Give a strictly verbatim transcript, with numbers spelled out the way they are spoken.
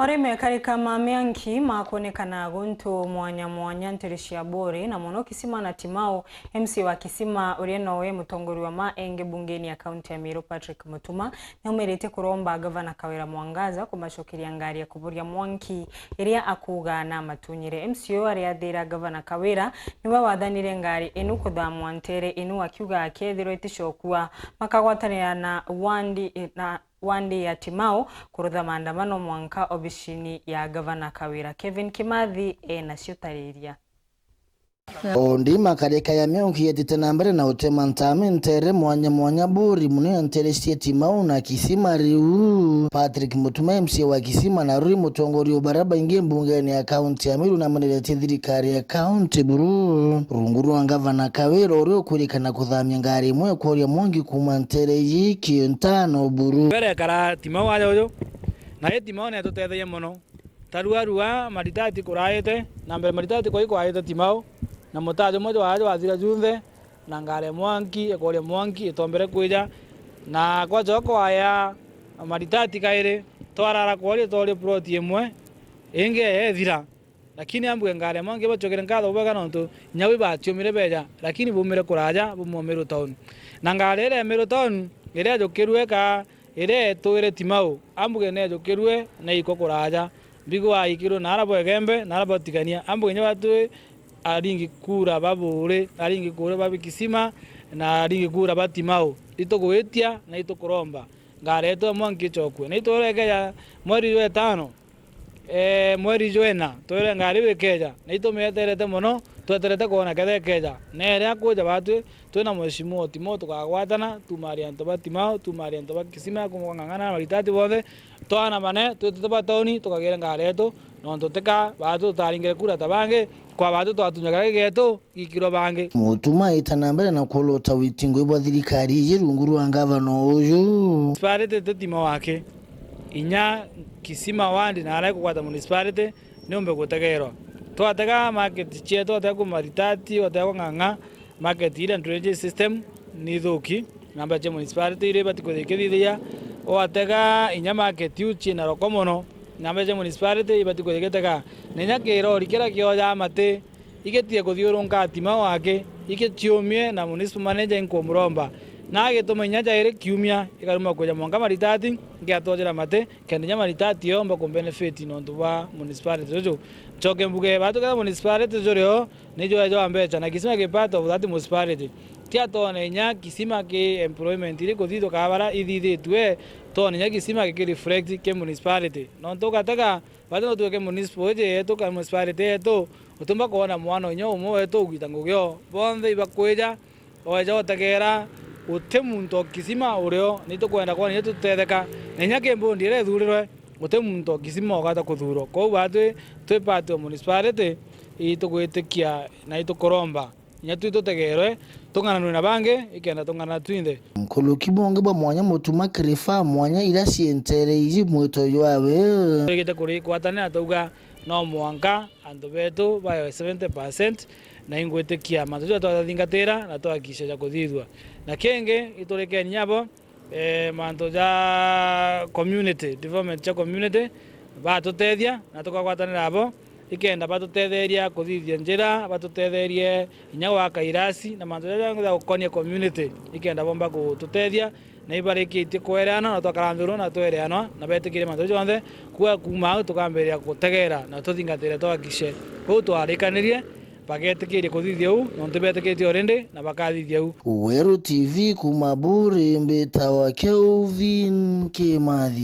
Ori mekarika ma mianki makwonekana guntu mwanya mwanya ntere cia Buri, na mono Kisima na Timau. M C A wa Kisima, uria nowe mutongoria wa ma enge bungeni ya kaunti ya Meru, Patrick Mutuma, niaumiritie kuromba Gavana Kawira Mwangaza kumacokeria ngari ya kuburia mwanki iria akuuga namatunyire. M C A uyu ariathira Gavana Kawira niwe wathanire ngari inu kuthamwa ntere inu, akiuga kethirwa iticokua, makagwatanira na wandi, na wandi ya Timau kurutha maandamano mwanka obicini ya Gavana Kawira. Kevin Kimathi ena ciutariria. Ondi makarika ya miunki yetite na mbere na utema ntame ntere mwanya mwanya Buri, muno ya ntere cia Timau na Kisima. Riu Patrick Mutuma, M C A wa Kisima, na ruri mutongoria wa baria baingi mbungene ya kaunti ya Meru, nameneretie thirikari ya kaunti buru rungu rwa Gavana Kawira, uria ukwirikana kuthamia ngari imwe kworia mwanki kuuma ntere iji Kintano buru. Berekara Timau aja uju, na i Timau netutetheie mono. Tarua rua maritati kuraite, na mbere maritati kwai kwaite Timau, na mutaa jumwe jwaa jwathira junthe, na ngari ya mwanki, ikoria mwanki, itombere kwija, na kwacoka kwaya maritati kairi, twarara kworia tworia ploti imwe, ingi yethira. Lakini ambuge ngari ya mwanki bacokere nkatho bwega nontu nyau ibatiumire beja, lakini bumire kuraja bumwe Meru town. Na ngari iria ya Meru town, iria yajukirue ka iria etwire Timau, ambuge nejukirue na iko kuraja. Mbigu aikirwe na ara bwegembe, na ara botigania, ambuge inya batwi aringi kura ba Buri, aringi kura ba Kisima, na aringi kura ba Timau. Itugwitia na itukuromba. Ngari yetu ya mwanki icokue. Na itwire ikeja mweri jwa itano, eh, mweri jwa ina, twire ngari iu ikeja. Na itumieterete mono, tweterete kwona ketha ikeja. Na iria kuja batwi, twina mheshimiwa Timau tukagwatana, tumari antu ba Timau, tumari antu ba Kisima, kumwe kwa Ng'ang'ana na maritati bonthe, twana mane, twitite ba tauni, tukagire ngari yetu, nontu tika batwi tutaringire kura ta bangi, kwa batwi twatunyaga gigetu, gikirwa bangi. Mutuma aita na mbere na kuolota witingwi bwa thirikari iji rungu rwa ngavana uju. Municipality ti Timau aki, inya Kisima ward na aria ikugwata municipality, niumbe gutegerwa. Twatega market cietu, twatega ku maritati, twatega kwa Ng'ang'a, market iria drainage system ni ithuki, namba cia municipality iria ibati kwithia ikithithia. Watega inya market iu ciina roko mono, namba cia municipality ibati kwithia igitega. Na inya kirori kiria kioja mati, igitige kuthiurunka Timau aki, igiciumie na municipal manager inkumuromba. Na agituma inya jairi kiumia, ikaruma kwija mwanka maritati, ngiatwajira mati, kenda inya maritati yomba kumbenefit nontu bwa municipality juju. Ncoke mbuge, batwi ketha municipality juri o, nijo ejo wa mbeca, na Kisima ki part of that municipality. Tia twone inya Kisima ki employment iri kuthithwa kaa bara ithithitue, twone inya Kisima giki reflect ki municipality. Nontu ugatega, batwi no twike municipal iji yetu, kana municipality yetu, utumba kwona mwana inya umwe wetu ugwita ngugi o. Bonthe ibakwija, oeja utegera, guti muntu o Kisima urio, ni tukwenda kwona inya tutetheka. Na inya ki mbondi iria ithurirwe, guti muntu o Kisima ugata kuthurwa. Kwou batwi twi part o municipality, itugwitikia na itukuromba. Inya twi tutegerwe, tung'ananue na bangi, ikenda tung'anana twinthe. Nkuruki bungi bwa mwanya Mutuma Kirifa mwanya iria cientere iji mwito jwawe. Turigite kurigwatanira twauga no mwanka antu betu baewe seventy percent, na ingwitikia mantu jau twathingatira na twakisha ja kuthithua. Na kingi, iturikeni abo, eh, mantu ja community, development ja community, batutethia na tukagwatanira abo, ikenda batutetheria kuthithia njira, batutetherie inya gwaka irasi na mantu jaja ja gukonia community, ikenda bomba gututethia, na ibarikitie kwereanwa na twakara nthuru na twereanwa na betikirie mantu jau jonthe. Kuga kuuma au tukambiriria gutegera na tuthingatire twakishe uu twarikanirie. Bagetikirie kuthithia uu, nontu betikitie already na bakathithia uu. Weru T V kuuma Buri, mbitawa Kelvin Kimathi.